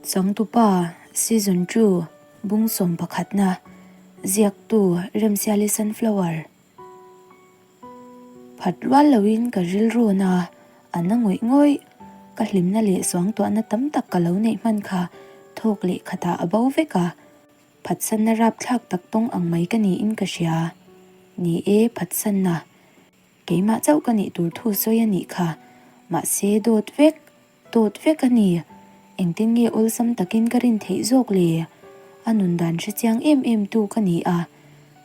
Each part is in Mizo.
Changtupa, Season ii, Bung sawmpakhatna, Ziaktu, Remsiali Sunflower. Phat rual loin ka rilru na a na ngawih ngawih. Ka hlimna leh suangtuahna tam tak ka lo neih hman kha thawk leh khatah a bo vek a. Phatsanna rapthlak tak tawng ang mai ka niin ka hria. Ni e, phatsanna. Keimah chauh ka nih tur thu sawi a nih kha. Mahse dawt vek. Dawt vek a ni. Engtin nge awlsam takin ka rin theih zawk le? A nun dan hre chiang em em tu ka ni a.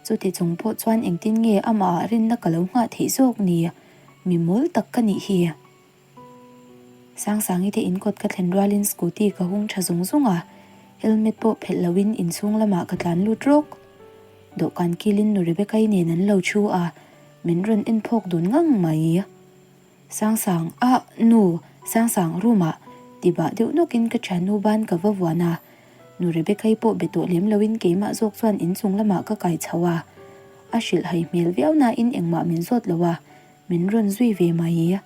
Chuti chung pawh chuan engtin nge amah ah rinna ka lo nghah theih zawk ni? Mi mawl tak ka nih hi. Sangsangi te in kawt ka thlen rualin scooty ka hung tha zung zung a, helmet pawh phelh loin inchhung lamah ka tlan lut rawk. Dawhkan kilin nu Rebecca-i nen an lo thu a, min rawn en phawk dun ngang mai. Sangsang, ah, nu, Sangsang, room ah, ti bah deuh nawkin ka thiannu ban ka va vuan a. Nu Rebecca-i pawh be tawh lem loin keimah zawk chuan inchung lamah ka kai chho a. A hrilh hai hmel viau nain engmah min zawt lo a, min rawn zui ve mai.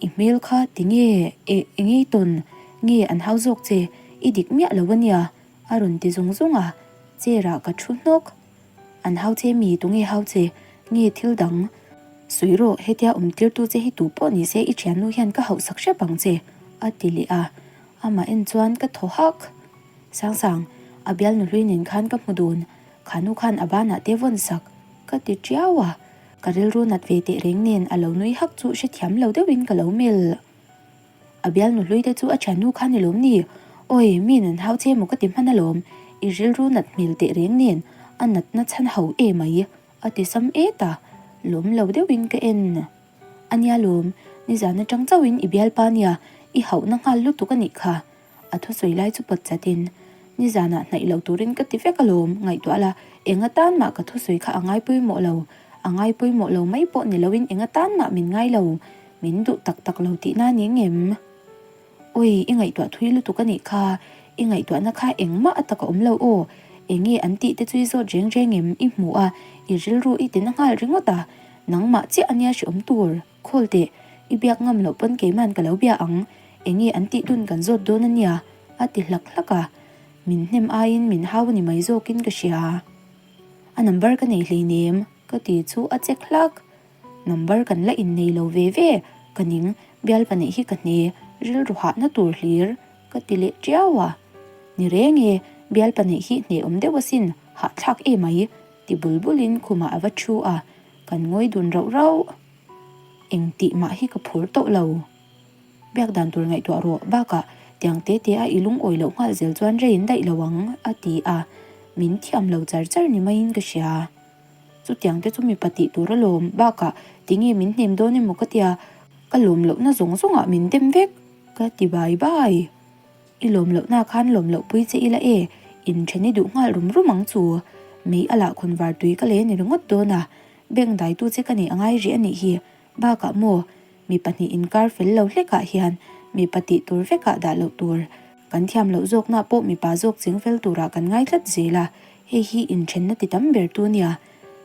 I hmel kha tinge, e, engei tawn nge an hau zawk che, i dik miah lo a nia, a rawn ti zung zung a, chair ah ka thu hnawk. An hau che mi tunge hau che nge thil dang sawi rawh hetia awm tirtu che hi tu pawh ni se i thiannu hian ka hauh sak hrep ang che a ti leh a, amah en chuan ka thaw hak. Sangsang, a bialnu hlui nen khan ka hmu dun, khanu khan a banah te vawn sak ka ti tiau a, ka rilru nat ve teh reng nen a lo nui hak chu hrethiam lo deuhin ka lo melh. A bialnu hlui te chu a thiannu kha ni lawm ni? Awi, miin an hau che maw ka ti hman alawm, i rilru nat hmel teh reng nen a natna chhan ho e mai, a ti sam et a, lawm lo deuhin ka en. A nia lawm, nizan atang chauhin i bialpa nia, i hauhna nghal lutuk a nih kha. A thusawi lai chu pawt chatin, Nizanah hnaih lo turin ka ti vek alawm, ngaihtuah la, eng atan mah ka thusawi kha a ngai pawimawh lo, a ngai pawimawh lo mai pawh ni loin eng atan mah min ngai lo, min duh tak tak lo tihna ni ngem? Awi, i ngaihtuah thui lutuk a nih kha, i ngaihtuahna kha engmah a tak a awm lo aw, eng nge an tih te chu i zawt reng reng em, i hmuh a, i rilru i tina nghal ringawt a, nangmah chiah a nia hreawm tur. Khawl teh, i biak ngam loh pawn keiman ka lo bia ang, enge an tih dun kan zawt dawn a nia, a ti hlak hlak a. Min hnem aiin min hau a ni mai zawkin ka hria. A number ka nei hleinem, ka ti chu a chek hlak. Number kan la innei lo ve ve, ka ning, bialpa neih hi ka hne, rilru hahna tur hlir, ka ti leh tiau a. Ni reng e, bialpa neih hi hne awm deuh asin, hahthlak emai, ti bul bulin khumah a va thu a, kan ngawi dun rauh rauh. Eng tih mah hi ka phur tawh lo. Biak dan tur ngaihtuah rawh bakah tiang te te a i lungawi loh nghal zel chuan rei in daih lo ang a ti a, min thiam lo char char ni maiin ka hria. Chutiang te chu mipa tih tur alawm bakah tinge min hnem dawn emaw ka tia, ka lawm lohna zawng zawngah min dem vek ka ti bai bai. I lawm lohna khan lawm loh pui che ila e, inthen i duh nghal rum rum ang chu. Mei a lah khawn var tui ka le ni ringawt dawn a, bank daitu che ka neih a ngai rih a nih hi. Bakah maw, mi pahnih inkar fel lo hlekah hian mipa tih tur vekah dah loh tur. Kan thiam loh zawkna pawh mipa zawk ching fel turah kan ngai tlat zel a, hei hi inthenna ti tam ber tu nia.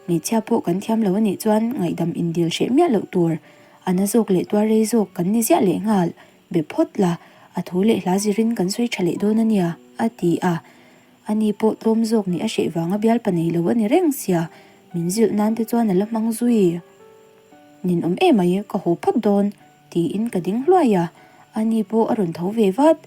Hmeichhia pawh kan thiam lo a nih chuan ngaihdam indil hreh miah loh tur. A na zawk leh tuar rei zawk kan ni ziah lehnghal. Be phawt la, a thu leh hla zirin kan sawi tha leh dawn a nia, a ti a. Ani pawh tlawm zawk nih a hreh vanga bialpa nei lo a ni reng sia, min zilh nan te chuan a la hmang zui. Ninawm emai, ka haw phawt dawn, tiin ka ding hluai a. Ani pawh a rawn tho ve vat.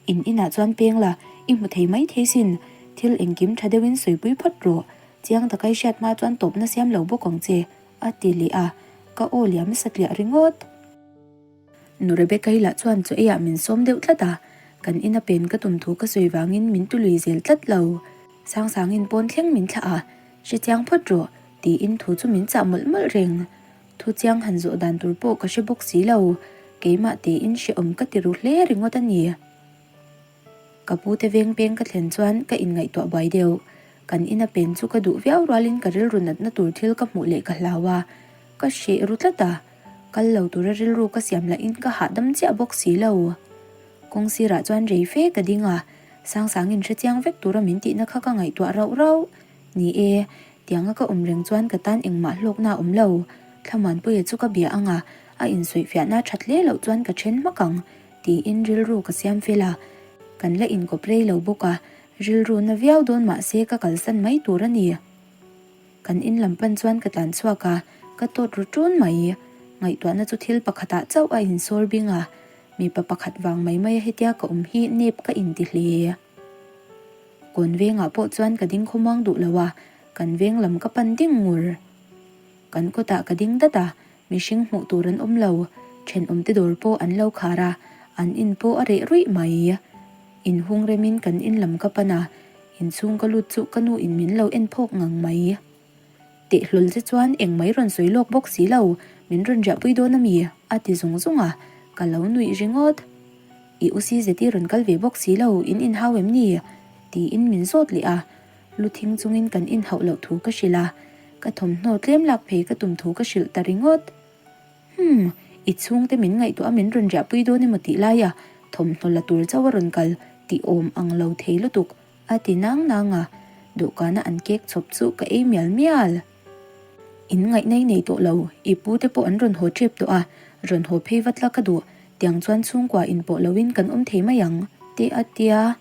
In inah chuan peng la, i hmu thei mai thei sin, thil engkim tha deuhin sawipui phawt rawh, chiang taka i hriat hma chuan tawpna siam lo bawk ang che, a ti leh a, ka aw liam satliah ringawt. Nu Rebecca-i lah chuan chaw eiah min sawm deuh tlat a, kan ina pen ka tum thu ka sawi vangin min tului zel tlat lo. Sangsangin pawn thleng min thlah a, hre chiang phawt rawh, tiin thu chu min chah mawlh mawlh reng. Thu chiang han zawh dan tur pawh ka hre bawk si lo, keimah tein hrehawm ka ti ru hle ringawt a ni. Ka pu te veng peng ka thlen chuan ka inngaihtuah buai deuh. Kan ina pen chu ka duh viau rualin ka rilru natna tur thil ka hmuh leh ka hlau a, ka hreh ru tlat a. Kal lo tura rilru ka siam lahin ka hahdam chiah bawk si lo. Kawng sirah chuan rei fe ka ding a, Sangsangin hre chiang vek tura min tihna kha ka ngaihtuah rauh rauh. Ni e, tianga ka awm reng chuan ka tan engmah hlawkna a awm lo. Thlamuanpuia chu ka bia ang a, a insawifiahna that hle loh chuan ka then hmak ang, tiin rilru ka siam fel a. Kan la inkawp rei lo bawk a, rilru na viau dawn mah se ka kalsan mai tur a ni. Kan in lam pan chuan ka tlan chhuak a, ka tawt ru ṭun mai. Ngaihtuahna chu thil pakhatah chauh a insawr bing a, mipa pakhat vang mai maia hetia ka awm hi nep ka inti hle. Kawn vengah pawh chuan ka ding khawmuang duh lo a, kan veng lam ka pan ding ngur. Kan kawtah ka ding dat a, mihring hmuh tur an awm lo, thenawmte dawr pawh an lo khar a, an in pawh a reh ruih mai. Inhung remin kan in lam ka pan a, inchhung ka lut chu ka nu in min lo en phawk ngang mai. Tehlul che chuan eng mai rawn sawi lawk bawk si lo, min rawn riahpui dawn a mi? a ti zung zung a, ka lo nuih ringawt. I u si zeti rawn kal ve bawk si lo, in inhau em ni? tiin min zawt leh a, lu thing chungin kan inhauh loh thu ka hrilh a, ka thawmhnaw tlem lak phei ka tum thu ka hrilh ta ringawt. Humm, i chhungte min ngaihtuah a min rawn riahpui dawn emaw tih laia thawmhnaw la tur chauh a rawn kal tih awm ang lo thei lutuk a ti nang nang a, dawhkana an cake chhawp chu ka ei mial mial. In ngaihna i nei tawh lo, i pu te pawh an rawn haw tep tawh a, rawn haw phei vat la ka duh, tiang chuan chhungkua inpawh loin kan awm thei mai ang, te a tia.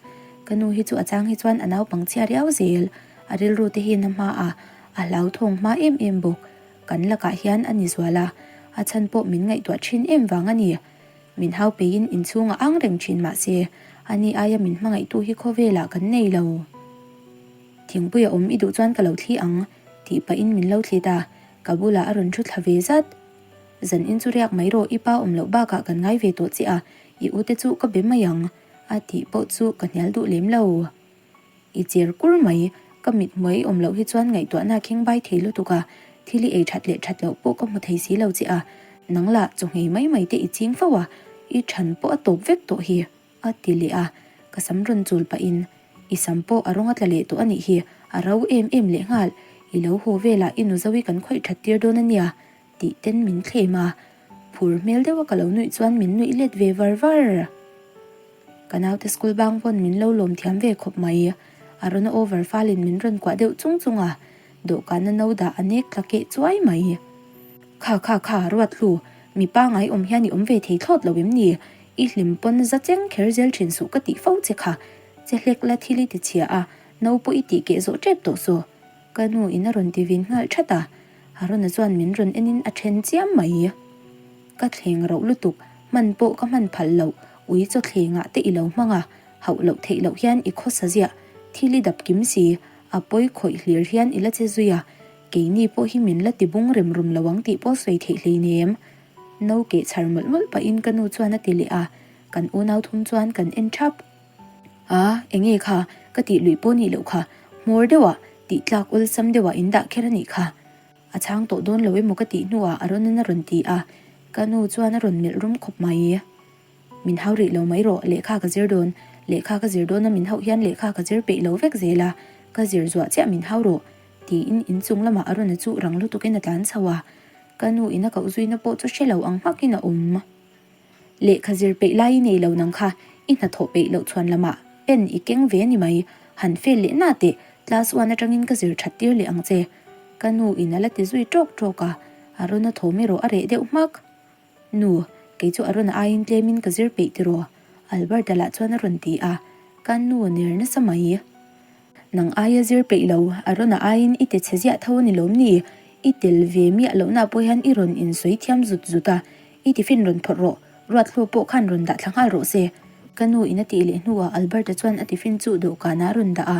Ka nu hi chu a chang hi chuan a naupang chhia riau zel, a rilru te hi na hma a, a hlauthawng hma em em bawk. Kan lakah hian a ni zual a, a chhan pawh min ngaihtuah thin em vang a ni. Min hau peiin inchhung a ang reng thin mah se, ani aia min hmangaihtu hi khawvelah kan nei lo. Thingpui a awm i duh chuan ka lo thli ang, tih pahin min lo thlit a, ka bulah a rawn thu thla ve zat. Zan in chu riak mai rawh, i pa awm loh bakah kan ngai ve tawh che a, i ute chu ka be mai ang, a tih pawh chu ka hnial duh lem lo. I cher kur mai, ka mit hmuai awm loh hi chuan ngaihtuahna a kheng bai thei lutuk a, thil i ei that leh that loh pawh ka hmu thei si lo che a, nang lah chaw nghei mai mai te i ching fo a, i than pawh a tawp vek tawh hi, a ti leh a, ka sam rawn chul pahin, I sam pawh a rawng a tla leh tawh a nih hi, a ro em em leh nghal, i lo haw velah i nu Zoe kan khawih that tir dawn a nia, tih ten min thlem a, phur hmel deuh a ka lo nuih chuan min nuih let ve var var. Ka naute school bang pawn min lo lawm thiam ve khawp mai. A rawn over falin min rawn kuah deuh chung chung a, dawhkana no dah a nek tla keh chuai mai. Kha kha kha, Ruatlu, mi pangai awm hian i awm ve thei thlawt lo em ni? I hlim pawn za cheng kher zel thin suh ka tih fo che kha. Che hlek la thil i ti chhia a, no pawh i tih keh zawh tep tawh saw. Ka nu in a rawn ti vin nghal that a, Arona chuan min rawn en in a then chiam mai. Ka thleng rauh lutuk, hman pawh ka hman phal loh, ui chaw thlengah te i lo hmang a, hauh loh theih loh hian i khawsa ziah, thil i dap kim si, a pawi khawih hlir hian i la che zui a, keini pawh hi min la ti bung rem rum lo ang tih pawh sawi theih hleinem. No keh chhar mawlh mawlh pahin ka nu chuan a ti leh a, kan unau thum chuan kan en thap. A, enge kha, ka tih luih pawh nih loh kha, hmawr deuhah, tih tlak awlsam deuhah in dah kher a nih kha. A chhang tawh dawn lo emaw ka tih hnuah a rawn in a rawn ti a, ka nu chuan a rawn melh rum khawp mai. Min hau rih lo mai rawh, lehkha ka zir dawn, lehkha ka zir dawna min hauh hian lehkha ka zir peih lo vek zel a, ka zir zuah chiah min hau rawh, tiin inchung lamah a rawn a chuh rang lutukin a tlan chho a, ka nu in a koh zuina pawh chu hre lo ang hmakin a awm. Lehkha zir peih lai i nei lo nang kha, i hnathawh peih loh chhuan lamah pen i keng ve ni mai, han fail leh na teh, class one atangin ka zir that tir leh ang che. Ka nu in a la ti zui tawk tawk a, Arona thawm erawh a reh deuh hmak. Nu, kei chu Arona aiin tlemin ka zir peih tiraw? Alberta lah chuan a rawn ti a, ka nu ner nasa mai. Nang aia zir peih lo, Arona aiin i ti chhe ziah tho a ni lawm ni? I tel ve miah lohna pawh hian i rawn insawi thiam zut zut a, i tiffin rawn phawrh rawh, Ruathlu pawh khan rawn dah thla nghal rawh se. Ka nu in a tih leh hnuah Alberta chuan a tiffin chu dawhkanah a rawn dah a,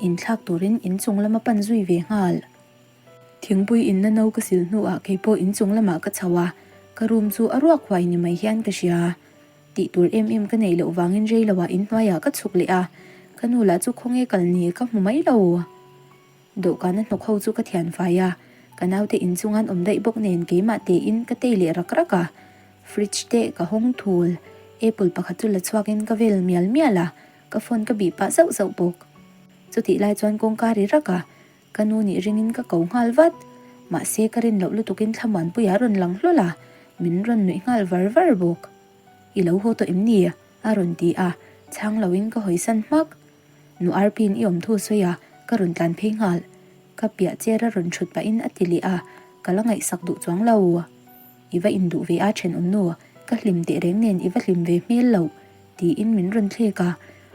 inthlak turin inchung lama pan zui ve nghal. Thingpui inna no ka sil hnuah keipawh inchung lamah ka chho a, ka room chu a ruak huai ni mai hian ka hria. Tih tur em em ka neih loh vangin rei loah inhnuaiah ka chhuk leh a, ka nu lah chu khawnge kal ni ka hmu mai lo. Dawhkana hnawk ho chu ka thian fai a, ka naute inchung an awm daih bawk nen keimah tein ka tei leh rak rak a, fridge te ka hawng thul, apple pakhat chu la chhuakin ka vel mial mial a, ka phone ka bih pah zauh zauh bawk. Chutih lai chuan kawngka ri rak a, Ka nu nih ringin ka ko nghal vat. Mahse ka rin loh lutukin Thlamuanpuia a rawn lang hlawl a, min rawn nuih nghal var var bawk. I lo haw tawh em ni? a rawn ti a, chhang loin ka hawisan hmak. Nu Arpi'n i awm thu sawi a, ka rawn tlan phei nghal. Ka piah chair a rawn thut pahin a ti leh a, ka la ngaihsak duh chuang lo. I va induh ve a thenawm nu, ka hlim teh reng nen i va hlim ve hmel loh, tiin min rawn thlek a.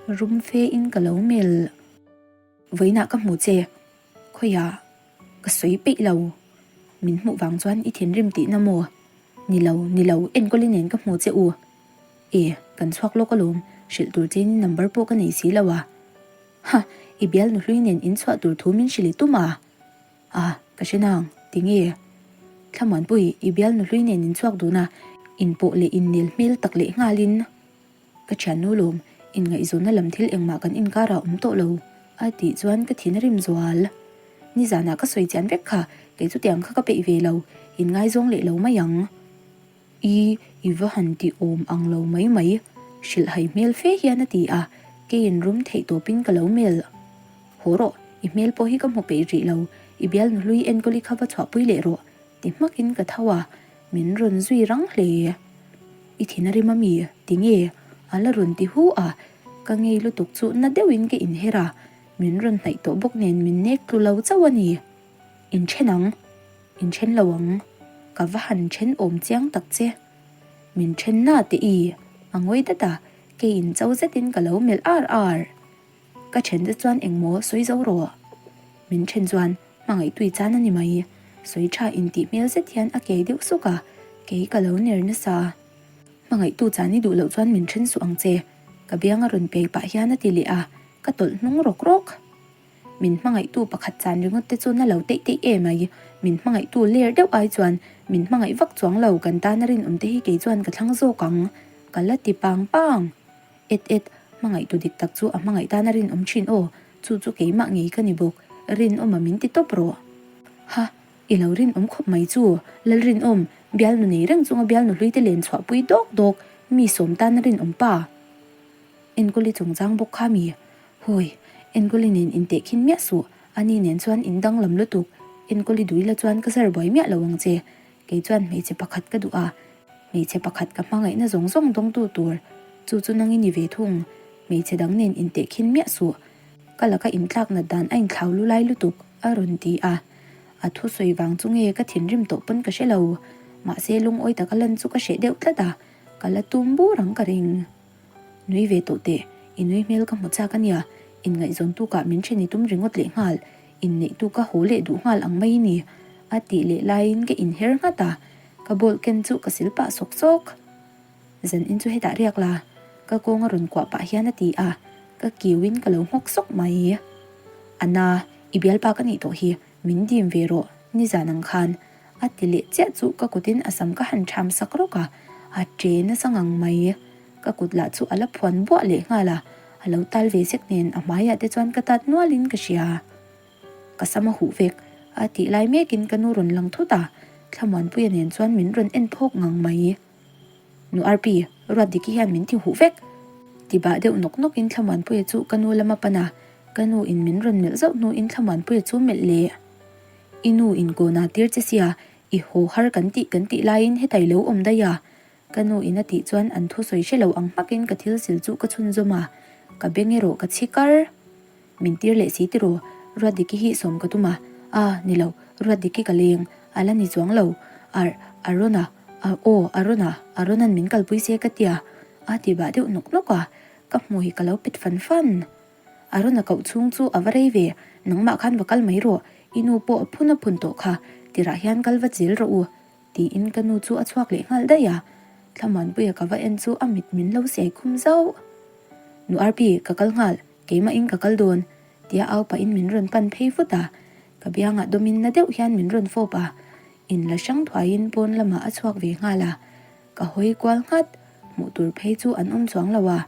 Rum fe in ka lo melh. Vawiinah ka hmu che. Khawiah ka sawi peih lo. Min hmuh vang chuan i thinrim tihna maw? Ni lo, ni lo, enkawli nen ka hmu che u. E, kan chhuak lawk alawm, hrilh tur chein i number pawh ka nei si lo a. Ha, i bialnu hlui nen in chhuah tur thu min hrilh i tum a? A, ka hre nang, tinge? Thlamuanpui, i bialnu hlui nen in chhuak dun a, inpawh leh innel hmel tak leh nghalin. Ka thiannu lawm, inngaihzawnna lam thil engmah kan inkar ah awm tawh lo, a tih chuan ka thin a rim zual. Nizanah ka sawi chian vek kha, kei chu tiang kha ka peih ve lo, inngaizawng leh lo mai ang. I, i va han ti awm ang lo mai mai, hrilhhai hmel fe hian a ti a, keiin rum theih tawpin ka lo melh. Haw rawh, i hmel pawh hi ka hmu peih rih lo, i bialnu hlui enkawli kha va chhuahpui leh rawh, ti hmakin ka tho a, min rawn zui rang hle. I thin a rim a mi? Tinge? A la rawn ti hu a, ka ngei lutuk chu na deuhin ka inher a, min rawn hnaih tawh bawk nen min nek tlu lo chauh a ni. Inthen ang, inthen lo ang, ka va han then awm chiang tak che. Min then na teh i, a ngawi dat a, keiin cho zetin ka lo melh ar ar. Ka then te chuan engmaw sawi zo rawh. Min then chuan hmangaih tui chan a ni mai. Sawi tha intih hmel zet hian a kei deuh suk a, kei ka lo ner nasa. Hmangaihtu chan i duh loh chuan min then suh ang che, ka biang a rawn pei pah hian a ti leh a, ka tawlh hnung rawk rawk. Min hmangaihtu pakhat chan ringawt te chu na lo teih teih em ai, min hmangaihtu ler deuh ai chuan min hmangaih vak chuang lo kan tana rinawm te hi kei chuan ka thlang zawk ang, ka la ti pang pang. Et et, hmangaihtu dik tak chu a hmangaih tana rinawm thin aw, chu chu keimah ngei ka ni bawk, rinawma min ti tawp rawh. Ha, i lo rinawm khawp mai chu, Lalrinawm, bialnu nei reng chunga bialnu hlui te len chhuahpui dawk dawk, mi sawm tana rinawm pa. Enkawli chungchang bawk kha mi? Hawi, Enkawli nen intehkhin miah suh, ani nen chuan in danglam lutuk, Enkawli duila chuan ka zar buai miah lo ang che, kei chuan hmeichhe pakhat ka duh a, hmeichhe pakhat ka hmangaihna zawng zawng dawngtu tur, chu chu nang i ni ve thung, hmeichhe dang nen intehkhin miah suh, ka laka intlak nat dan a inthlau lu lai lutuk, a rawn ti a, a thusawi vang chu nge ka thinrim tawh pawn ka hre lo, mahse lungawi taka lan chu ka hreh deuh tlat a, ka la tum bur ang ka ring. Nui ve tawh teh, i nui hmel ka hmu chak a nia, inngaihzawn tukah min then i tum ringawt leh nghal, inneih tu ka haw leh duh nghal ang mai i ni, a tih leh laiin ka inher nghat a, ka ball ken chu ka sil pah sawk sawk. Zan in chu hetah riak la, ka kawng a rawn kuah pah hian a ti a, ka kiuin ka lo nghawk sawk mai. Anna, i bialpa ka nih tawh hi, min dim ve rawh, nizan ang khan. A ti leh chiah chu ka kutin a sam ka han ṭham sak rawk a, a ṭe nasa ngang mai. Ka kut lah chu a la phuan buah leh nghal a, a lo tal ve sek nen a hmaiah te chuan ka tat nualin ka hria. Ka sam a huh vek, a tih lai mekin ka nu rawn lang thut a, Thlamuanpuia nen chuan min rawn en phawk ngang mai. Nu Arpi, Ruatdiki hian min ti huh vek! Ti bah deuh nawk nawkin Thlamuanpuia chu ka nu lama pan a, ka nu in min rawn melh zauh hnuin Thlamuanpuia chu melh leh. I nu in kawna tir che sia, i haw har kan tih kan tih laiin hetai lo awm daih a. Ka nu in a tih chuan an thusawi hre lo ang hmakin ka thil sil chu ka chhunzawm a, ka beng erawh ka chhi kar. Min tir leh si tiraw, Ruatdiki hi sawm ka tum a, a, ni lo, Ruatdiki ka leng, a la ni chuang lo, Ar, Arona, a, aw, Arona, Arona'n min kalpui se ka tia, a ti bah deuh nawk nawk a, ka hmui ka lo pet fan fan. A rawn a koh chhung chu a va rei ve, nangmah khan va kal mai rawh, i nu pawh a phun a phun tawh kha, tirah hian kal va chil rawh u, tiin ka nu chu a chhuak leh nghal daih a, Thlamuanpuia ka va en chu a mit min lo siai khum zauh. Nu Arpi, ka kal nghal, keimahin ka kal dawn, tia au pahin min rawn pan phei vut a, ka biangah dawmin na deuh hian min rawn fawp a, in la hrang thuaiin pawn lamah a chhuak ve nghal a, Ka hawi kual nghat, hmuh tur phei chu an awm chuang lo a,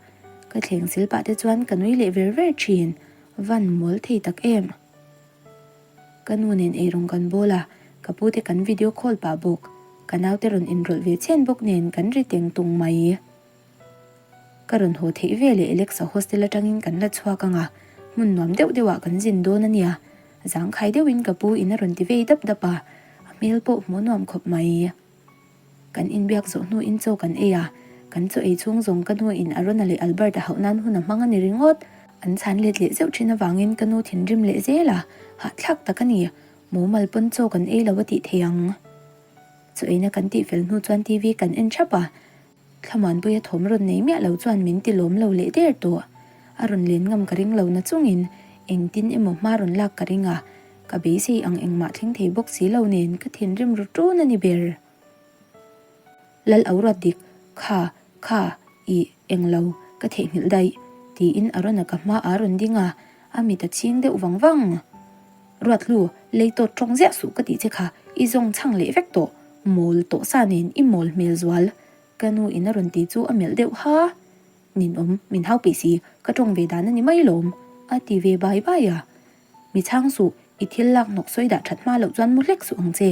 ka thleng sil pah te chuan ka nui leh ver ver thin, van mawl thei tak em. Ka nu nen eirawng kan bawl a, ka pu te kan video call pah bawk, ka naute rawn inrawlh ve chhen bawk nen kan ri teng tung mai. Ka rawn haw theih ve leh Alexa hostel atangin kan la chhuak ang a, hmun nuam deuh deuh ah kan zin dawn a nia, zangkhai deuhin ka pu in a rawn ti vei dap dap a, a hmel pawh hmuh nuam khawp mai. Kan inbiak zawh hnuin chaw kan ei a, kan chaw ei chhung zawng ka nuin Arona leh Albert a hauh nan hun a hmang a ni ringawt. An chhan let leh zeuh thin avangin ka nu thinrim leh zel a, hahthlak tak a ni. Mumal pawn chaw kan ei lo a tih thei ang. Chaw eina kan tih fel hnu chuan TV kan en thap a, Thlamuanpuia thawm rawn nei miah lo chuan min ti lawm lo leh der tawh. A rawn len ngam ka ring lo na chungin engtin emaw hma rawn lak ka ring a, ka beisei ang engmah thleng thei bawk si lo nen ka thinrim ru ṭun a ni ber. Lal au ruat dik, kha, kha, ih, englo, ka theihnghilh daih, tiin a rawn a ka hma a rawn ding a, a mit a chhing deuh vang vang. Ruatlu, lei tawt tawng ziah suh ka tih che kha, i zawng chhang leh vek tawh, mawl tawh sa nen i mawl hmel zual, ka nu in a rawn ti chu a melh deuh ha. Ninawm, min hau peih si, ka tawng ve dan a ni mai lawm, a ti ve bai bai a. Mi chhang suh, i thil lak hnawk sawi dah that hma loh chuan mu hlek suh ang che,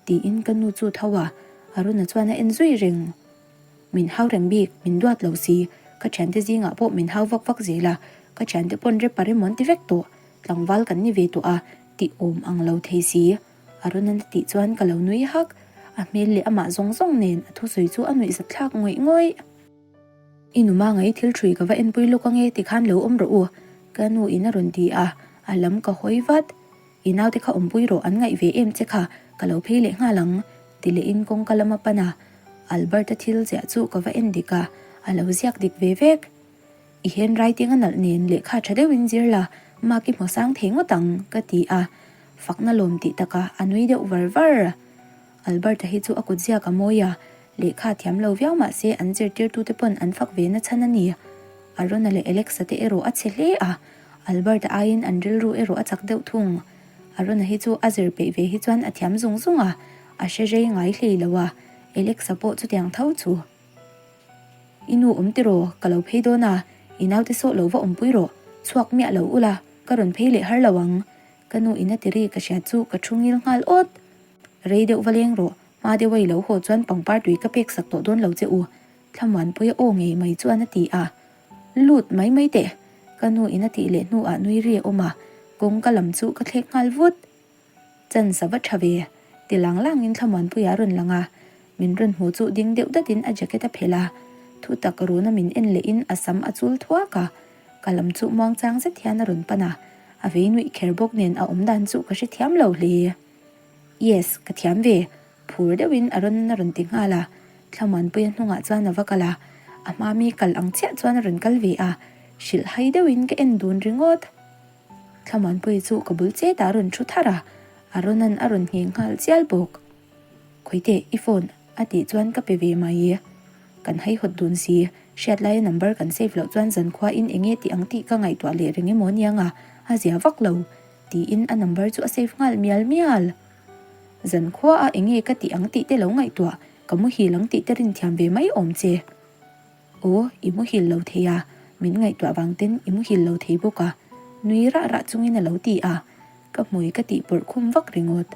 tiin ka nu chu tho a, Aruna chuan a en zui reng. Min hau reng bik, min duat lo si, ka thiante zingah pawh min hau vak vak zel a, ka thiante pawn rep a remawn ti vek tawh, tlangval kan ni ve tawh a, tih awm ang lo thei si. Arunan a tih chuan ka lo nui hak, a hmel leh amah zawng zawng nen a thusawi chu a nuihzat thlak ngawih ngawih. I nu mangai thil ṭhui ka va enpui lawk ange tikhan lo awm rawh u, ka nu in a rawn ti a, a lam ka hawi vat. I naute kha awmpui rawh an ngaih ve em che kha, ka lo phei leh nghal ang, ti lehin kawngka lama pan a, Albert-a thil ziah chu ka va en dik a, a lo ziak dik ve vek. I handwriting a nalh nen lehkha ṭha deuhin zir la, mark i hmu sang thei ngawt ang, ka ti a, fakna lawm tih takah a nui deuh var var. Albert-a hi chu a kut ziak a mawi a, lehkha thiam lo viau mah se an zirtirtute pawn an fak ve na chhan a ni. Arona leh Alexa te erawh a chhe hle a, Albert-a aiin an rilru erawh a chak deuh thung. Arona hi chu a zir peih ve hi chuan a thiam zung zung a, a hre rei ngai hlei lo a, Alexa pawh chutiang tho chu. I nu awm tiraw, ka lo phei dawn a, i naute sawh lo va awmpui rawh, chhuak miah lo ula, ka rawn phei leh har lo ang. Ka nu in a ti ri ka hria chu ka thu ngil nghal awt. Rei deuh va leng rawh, hma deuh a i lo haw chuan pangpar tui ka pek sak tawh dawn lo che u, Thlamuanpuia aw ngei mai chuan a ti a. Lut mai mai teh, ka nu in a tih leh hnuah nui ri a awm a, kawngka lam chu ka thlek nghal vut. Chance a va tha ve, ti lang langin Thlamuanpuia a rawn lang a, min rawn hmu chu ding deuh datin a jacket a phelh a, thu tak runa min en lehin a sam a chul thuak a, ka lam chu muangchang zet hian a rawn pan a, a vei nuih kher bawk nen a awmdan chu ka hrethiam lo hle. Yes, ka thiam ve, phur deuhin a rawn a rawn ti nghal a, Thlamuanpuia hnungah chuan a va kal a, a hma mi kal ang chiah chuan a rawn kal ve a, hrilh hai deuhin ka en dun ringawt. Thlamuanpuia chu ka bul chetah a rawn thu thar a, a rawnan a rawn ngheng nghal chial bawk. Khawiteh, i phone a tih chuan ka pe ve mai. Kan haihawt dun si, hriat laia number kan save loh chuan zankhuain enge tih ang tih ka ngaihtuah leh reng emaw aniang a, a zia vak lo. Tiin a number chu a save nghal mial mial. Zankhua a enge ka tih ang tih te lo ngaihtuah, ka muhil ang tih te rin thiam ve mai awm che. Aw, i muhil lo thei a, min ngaihtuah vang ten i muhil lo thei bawk a, nui rah rah chungin a lo ti a, ka hmui ka tih pawrh khum vak ringawt.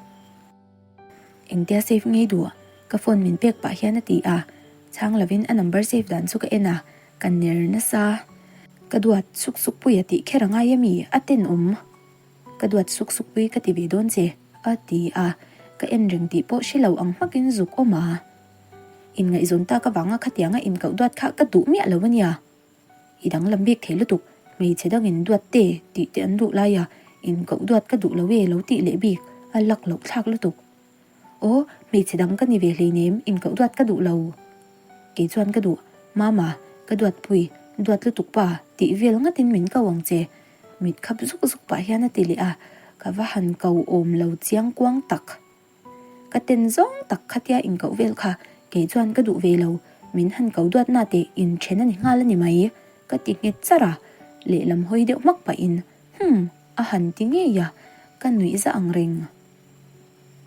Engtia save ngei duh? Ka phone min pek pah hian a ti a, chhang lovin a number save dan chu ka en a, ka ner nasa. Ka duat suk suk pui a tih kher a ngai ami? A tenawm. Ka duat suk suk pui ka ti ve dawn che, a ti a, ka en reng tih pawh hre lo ang hmakin zuk awm a. Inngaihzawn tak avanga khatianga inkoh duat kha ka duh miah lo ania. I danglam bik thei lutuk, hmeichhe dangin duat te tih te an duh lai a, inkoh duat ka duh lo e lo tih leh bik a lak loh thlak lutuk. Aw, hmeichhe dang ka ni ve hleinem, inkoh duat ka duh lo. Kei chuan ka duh, Mama, ka duatpui, duat lutuk pa, tih vel ngatin min ko ang che. Mit khap zuk zuk pah hian a ti leh a, ka va han ko awm lo chiang kuang tak. Ka ten zawng tak khatia inkoh vel kha kei chuan ka duh ve lo, min han ko duat na teh inthen a ni nghal a ni mai, ka ti nghet char a, lehlam hawi deuh hmak pahin, Hum, a han ti ngei a, ka nuih za ang reng.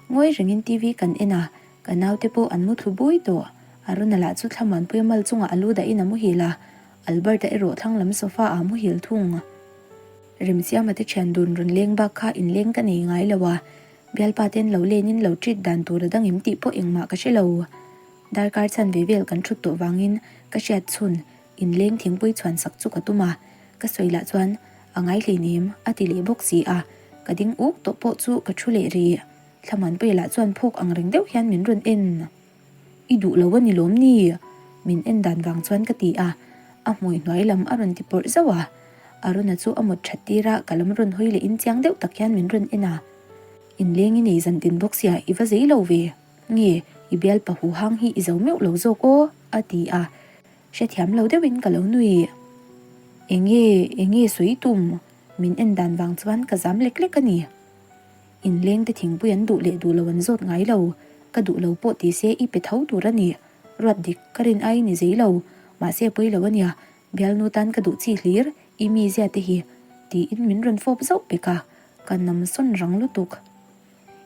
Ngawi rengin TV kan en a, ka naute pawh an mu thlu bui tawh. Aruna lah chu Thlamuanpuia mal chungah a lu dahin a muhil a, Alberta erawh thlang lam sofa ah a muhil thung. Remsiama te thian dun rawn leng bak kha inleng ka nei ngai lo a, bialpa ten lo lenin lo treat dan tur a dang em tih pawh engmah ka hre lo. Darkar chhan ve vel kan thut tawh vangin ka hriat chhun inleng thingpui chhuan sak chu ka tum a, ka sawi lah chuan A ngai hleinem, a ti leh bawk si a, ka ding uk tawh pawh chu ka thu leh rih. Thlamuanpuia lah chuan phawk ang reng deuh hian min rawn en. I duh lo a ni lawm ni? Min en dan vang chuan ka ti a, a hmui hnuai lam a rawn ti pawrh zauh a. Aruna chu a mut that tir a, ka lam rawn hawi leh in chiang deuh tak hian min rawn en a. Inleng i nei zan tin bawk sia, i va zei lo ve. Nge, i bialpa huhang hi i zo meuh lo zawk aw, a ti a. Hrethiam lo deuhin ka lo nui. Enge, enge sawi tum? Min en dan vang chuan ka zam lek lek a ni. Inleng te thingpui an duh leh duh lo an zawt ngai lo, ka duh lo pawh ti se i pe tho tur a ni. Ruat dik, ka rin ai ni zei lo, mahse pawi lo a nia, bialnu tan ka duh chi hlir, i mizia te hi, tiin min rawn fawp zauh pek a, ka nam sawn rang lutuk.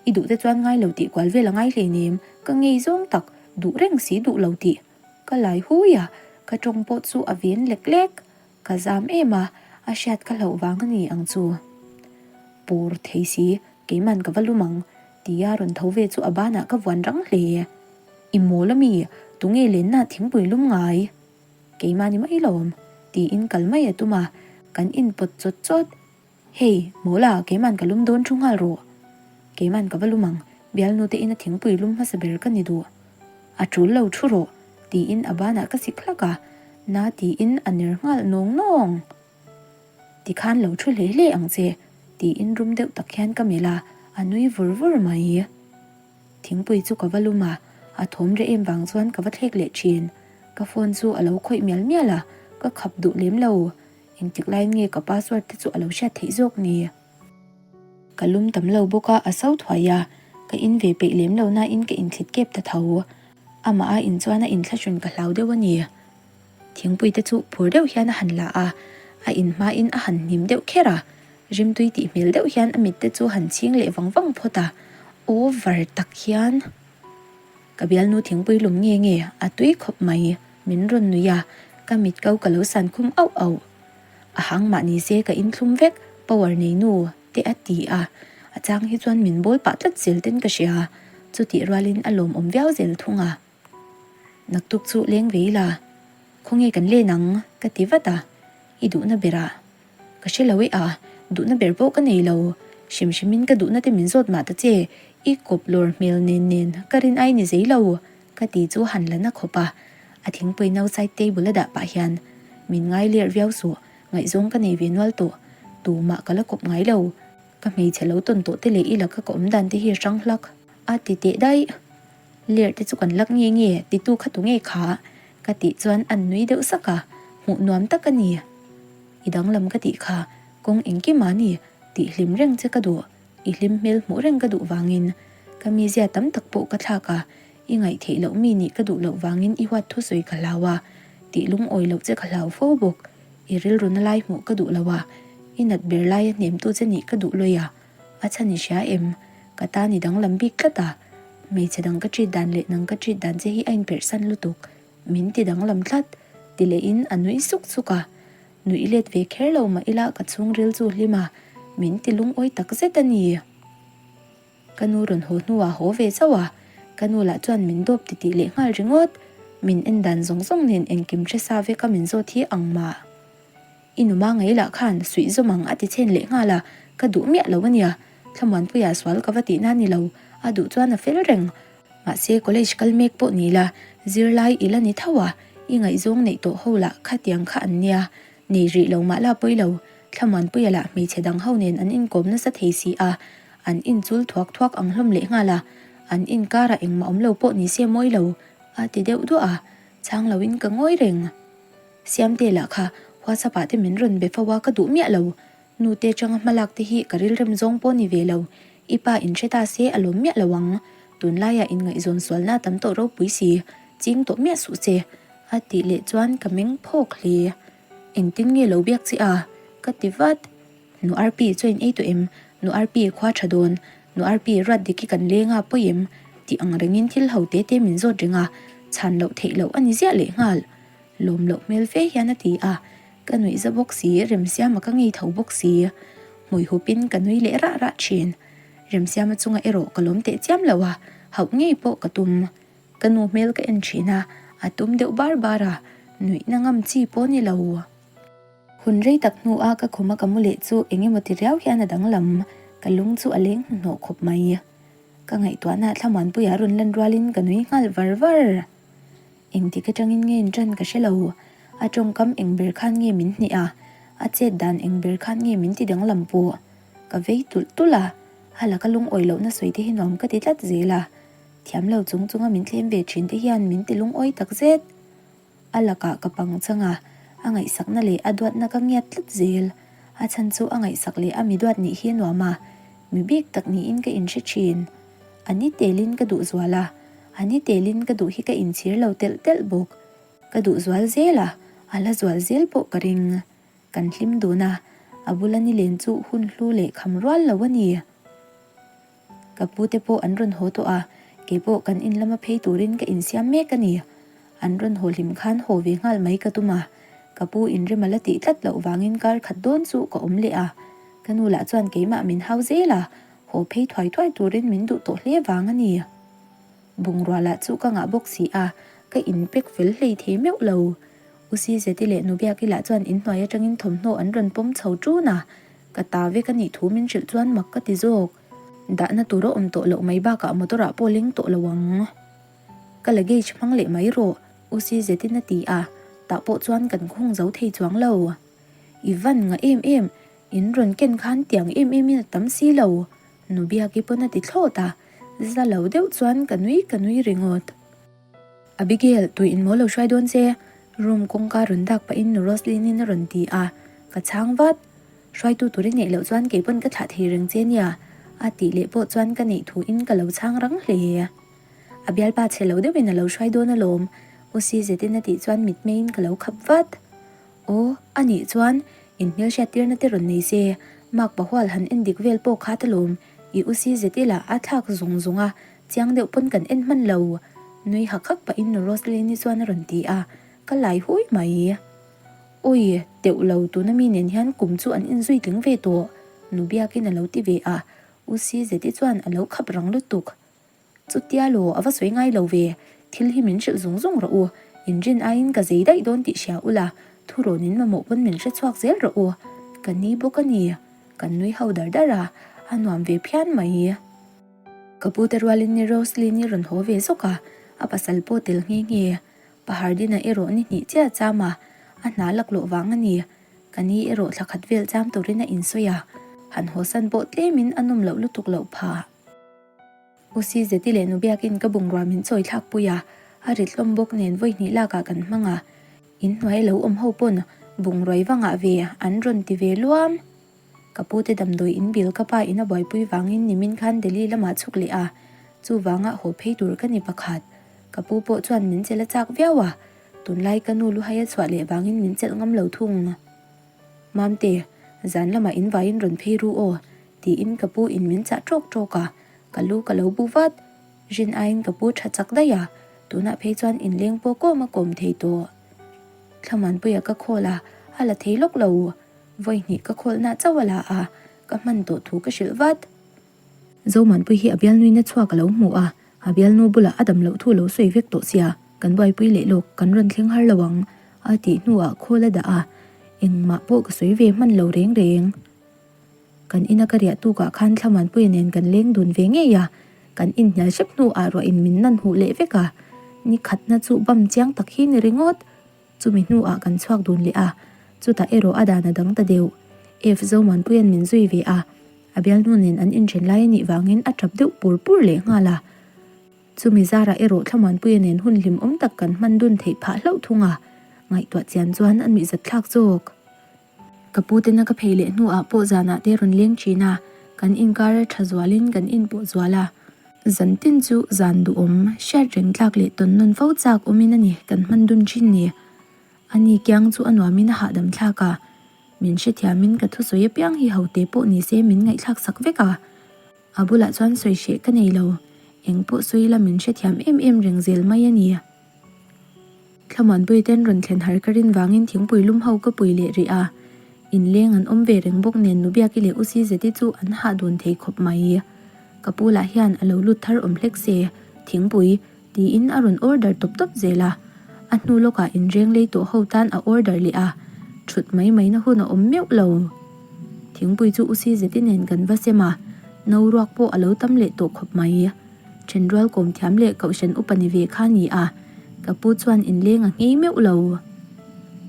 I duh te chuan ngai lo tih kual vel a ngai hleinem, ka ngei zawng tak, duh reng si duh lo tih. Ka lai hui a, ka tawng pawh chu a ven lek lek. Ka zam em a, a hriat ka hlauh vang a ni ang chu. Pur thei si, keiman ka va lum ang, tia rawn tho ve chu a banah ka vuan rang hle. I mawl a mi, tunge lenna thingpui lum ngai? Keimah ni mai lawm, tiin kal mai a tum a, kan inpawt chawt chawt. Hei, Mawla, keiman ka lum dawn thu nghal rawh. Keiman ka va lum ang, bialnu te ina thingpui lum hmasa ber ka ni duh. A tul lo thu rawh, tiin a banah ka sik hlak a, na tiin a ner nghal nawng nawng. Tikhan lo thu hle hle ang che, tiin rum deuh tak hian ka melh a, a nui vur vur mai. Thingpui chu ka va lum a, a thawm reh em vang chuan ka va thlek leh thin. Ka phone chu a lo khawih mial mial a, ka khap duh lem lo. Engtik laiin nge ka password te chu a lo hriat theih zawk ni? Ka lum tam lo bawk a, a so thuai a, ka in ve peih lem lo nain ka inthlit kep ta tho. Amah a in chuan a inthlahrun ka hlau deuh a ni. Thingpui te chu phur deuh hian a han la a, a in hmain a han hnim deuh kher a, rimtui tih hmel deuh hian a mit te chu han chhing leh vang vang phawt a, over tak hian. Ka bialnu thingpui lum nge nge a tui khawp mai, min rawn nui a, ka mit ko ka lo san khum auh auh. A hang mah ni se ka inthlum vek, power nei nu te a ti a, a chang hi chuan min bawl pah tlat zel ten ka hria, chutih rualin a lawmawm viau zel thung a. Naktuk chu leng ve ila, khawnge kan len ang? ka ti vat a, i duhna berah. Ka hre lo e a, duhna ber pawh ka nei lo. Hrim hrimin ka duhna te min zawt mah ta che, i kawp lawr hmel nen nen ka rin ai ni zei lo, ka ti chu han la na khawp a. A thingpui no side table a dah pah hian, Min ngai ler viau suh, ngaihzawng ka nei ve nual tawh, tumah ka la kawp ngai lo, ka hmeichhe lo tawn tawh te leh i laka ka awm dan te hi a hrang hlak, a ti teh daih. Ler te chu kan lak nge nge, titu kha tu nge kha? ka tih chuan an nui deuh sak a, hmuh nuam tak a ni. I danglam ka tih kha, kawng engkim a ni, tih hlim reng che ka duh, i hlim hmel hmuh reng ka duh vangin ka mizia tam tak pawh ka thlak a, i ngaihtheih loh mi nih ka duh loh vangin i huat thusawi ka hlau a, tih lungawi loh che ka hlau fo bawk, i rilru na lai hmuh ka duh lo a, i nat ber laia hnemtu che nih ka duh lawi a, a chhan i hria em? Ka tan i danglam bik tlat a, hmeichhe dang ka treat dan leh nang ka treat dan che hi a inperhsan lutuk. Min ti danglam tlat, ti lehin a nui suk suk a. Nuih let ve kher lo mah ila ka chhungril chu hlim a, min ti lungawi tak zet a ni. Ka nu rawn haw hnuah haw ve chauh a, ka nu lah chuan min dawp ti tih leh nghal ringawt. Min en dan zawng zawng nen engkim hre sa veka min zawt hi ang mah. I nu Mangai lah khan suih zawm ang a ti chhen leh nghal a, ka duh miah lo a nia. Thlamuanpuia sual ka va tihna ni lo, a duh chuan a fel reng. Mahse college kal mek pawh ni la, zirlai i la ni tho a, i ngaihzawng neih tawh ho lah khatiang kha an nia, nei rih lo mah la pawi lo, Thlamuanpuia lah hmeichhe dang ho nen an inkawm nasa thei si a, an inchul thuak thuak ang hlawm leh nghal a, an inkarah engmah awm lo pawh ni se mawi lo, a ti deuh duah a, chhang loin ka ngawi reng. Siamte lah kha WhatsApp ah te min rawn be fo a, ka duh miah lo, Nute changa hmalak te hi ka rilrem zawng pawh ni ve lo, i pa in hre ta se a lawm miah lo ang, tunlaiah inngaihzawn sualna tam tawh ropui si, ching tawh miah suh che, a tih leh chuan ka meng phawk hle. Engtin nge lo biak che a? ka ti vat. Nu Arpi chuan in ei tawh em? Nu Arpi khua tha dawn, Nu Arpi ruat dik hi kan leng a pawi em? tih ang rengin thil ho te te min zawt reng a, chhan loh theih loh a ni ziah leh nghal. Lawm loh hmel fe hian a ti a, ka nuih za bawk si, Remsiama ka ngei tho bawk si. Hmui hupin ka nui leh rah rah thin. Remsiama chunga erawh ka lawm teh chiam lo a, hauh ngei pawh ka tum. Ka nu hmel ka en thin a, a tum deuh bar bar a, nuihna ngam chi pawh ni lo. Hun rei tak hnua ka khuma ka mu leh chu eng emaw ti riau hian a danglam, ka lung chu a leng hnuhnawh khawp mai. Ka ngaihtuahna Thlamuanpuia rawn lan rualin ka nui nghal var var. Engtik atangin nge in ṭan ka hre lo, a ṭawngkam eng ber khan nge min hneh a, a chet dan eng ber khan nge min ti danglam pawh ka vei tulh tulh a, a laka lungawi lohna sawi te hi nuam ka ti tlat zel a, thiam lo chung chunga min thlem ve ṭhin te hian min ti lungawi tak zet. A lakah ka pang chang a, A ngaihsakna leh a duatna ka ngiat tlat zel. A chhan chu a ngaihsak leh a mi duat nih hi a nuam a, mi bik tak niin ka inhre thin. A ni telin ka duh zual a, a ni telin ka duh hi ka inchhir lo telh telh bawk. Ka duh zual zel a, a la zual zel pawh ka ring. Kan hlim dun a, a bula nilen chu hun hlu leh kham rual lo a ni. Ka pu te pawh an rawn haw tawh a, kei pawh kan in lama phei turin ka insiam mek a ni. An rawn haw hlim khan haw ve nghal mai ka tum a, ka pu inrem a la tih tlat loh vangin kar khat dawn chu ka awm leh a. Ka nu lah chuan keimah min hau zel a, haw phei thuai thuai turin min duh tawh hle vang a ni. Bungrua lah chu ka ngah bawk si a, ka inpek fel hlei thei meuh lo. U Sizeti leh Nubiaki lah chuan inhnuai atangin thawmhnaw an rawn pawm chho ṭun a, ka ta vek a nih thu min hrilh chuan mak ka ti zawk. Dahna tur a awm tawh loh mai bakah motor ah pawh leng tawh lo ang. Ka luggage hmang leh mai rawh, U Sizetin a ti a, tah pawh chuan kan khung zo thei chuang lo. I van ngah em em, in rawn ken khan tiang em em in a tam si lo, Nubiaki pawn a ti thlawt a, za lo deuh chuan ka nui ka nui ringawt. Abigail, tui in maw lo hruai dawn che? Room kawngka rawn dak pahin nu Roslyn-in a rawn ti a, ka chhang vat. Hruaitu tur i neih loh chuan kei pawn ka thlah thei reng che nia, a tih leh pawh chuan ka neih thu in ka lo chhang rang hle. A bialpa chhe lo deuhin a lo hruai dawn alawm, U Sizetin a tih chuan mitmeiin ka lo khap vat. Aw, a nih chuan in hmelhriat tirna te rawn nei se, Mark Pahual han en dik vel pawh kha ta lawm, i U Sizeti lah a thlak zung zung a, Chiang deuh pawn kan en hman lo. Nui hak hak pahin Nu Roslyn-i chuan a rawn ti a, ka lai hui mai. Awi, teuh lo, tuna mi nen hian kum chu an inzui tling ve tawh, Nu Biakin a lo ti ve a, U Sizeti chuan a lo khap rang lutuk. Chutia law, a va sawi ngai lo ve, thil hi min hrilh zung zung rawh u, inrin aiin ka zei daih dawn tih hria ula, thurawn in mamawh pawn min hre chhuak zel rawh u, ka ni bawk a ni. Kan nui ho dar dar a, a nuam ve phian mai. Ka pu te rualin ni Roslyn-i rawn haw ve zawk a, a pasal pawh tel nghe nghe. Pa Hardin-a erawh ni hnih chiah a cham a, a hna laklawh vang a ni. Ka ni erawh thla khat vel cham turin a insawi a, han hawsan pawh tlemin a nawm loh lutuk loh phah. U Sizeti leh nu Biakin ka bungrua min chawi thlak pui a, a rit hlawm bawk nen vawi hnih lakah kan hmang a, inhnuai lo awm ho pawn bungruai vangah ve an rawn ti ve luam. Ka pu te damdawi in bil ka pa in a buaipui vangin nimin khan Delhi lamah chhuk leh a, chuvanga haw phei tur ka ni pakhat. Ka pu pawh chuan min chelh a chak viau a, tunlai ka nu luhai a chhuah leh vangin min chelh ngam lo thung. Mamte, zan lamah in vaiin rawn phei ru aw, tiin ka pu in min chah ṭawk ṭawk a, ka lu ka lo bu vat. Rin aiin ka pu ṭha chak daih a, tunah phei chuan inleng pawh kawm a kawm thei tawh. Thlamuanpuia ka khawl a, a la thei lawk lo. Vawi hnih ka khawlhna chauh a la a, ka hman tawh thu ka hrilh vat. Zomanpui hi a bialnuina chhuak a lo hmu a, a bialnu bulah a dam loh thu lo sawi vek tawh sia, kan buaipui leh lawk, kan rawn thleng har lo ang, a tih hnuah khawl a dah a, engmah pawh ka sawi ve hman lo reng reng. Kan ina ka riah tukah khan Thlamuanpuia nen kan leng dun ve ngei a, kan inhnial hrep hnuah ruahin min nan huh leh vek a, ni khatna chu bam chiang tak hi ni ringawt. Chumi hnuah kan chhuak dun leh a, chutah erawh a dan a dang ta deuh. F Zomuanpuia'n min zui ve a, a bialnu nen an inthen lai a nih vangin a tap deuh pur pur leh nghal a. Chumi zarah erawh Thlamuanpuia nen hun hlimawm tak kan hman dun theih phah hlauh thung a, ngaihtuah chian chuan a nuihzat thlak zawk. Ka pu tena ka phei leh hnuah pawh zanah te rawn leng thin a, kan inkar a tha zualin kan inpawh zual a. Zan tin chu zan duhawm, hriat reng tlak leh tawn nawn fo chak awmin a ni kan hman dun thin ni. Ani kiang chu a nuamin a hahdam thlak a, min hrethiamin ka thusawi apiang hi hote pawh ni se min ngaihthlak sak vek a. A bulah chuan sawi hreh ka nei lo, eng pawh sawi ila min hrethiam em em reng zel mai a ni. Thlamuanpui ten rawn thlen har ka rin vangin thingpui lum ho ka pui leh rih a, inleng an awm ve reng bawk nen Nubiaki leh U Sizeti chu an hah dun thei khawp mai. Ka pu lah hian a lo lut thar awm hlek se, thingpui tiin a rawn order tawp tawp zel a, a hnu lawkah inreng lei tawh ho tan a order leh a, thut mai mai na hun a awm meuh lo. Thingpui chu U Sizeti nen kan va sem a, no ruak pawh a lo tam leh tawh khawp mai. Thenrual kawm thiam leh kohhran upa ni ve kha ni a, ka pu chuan inleng a nghei meuh lo.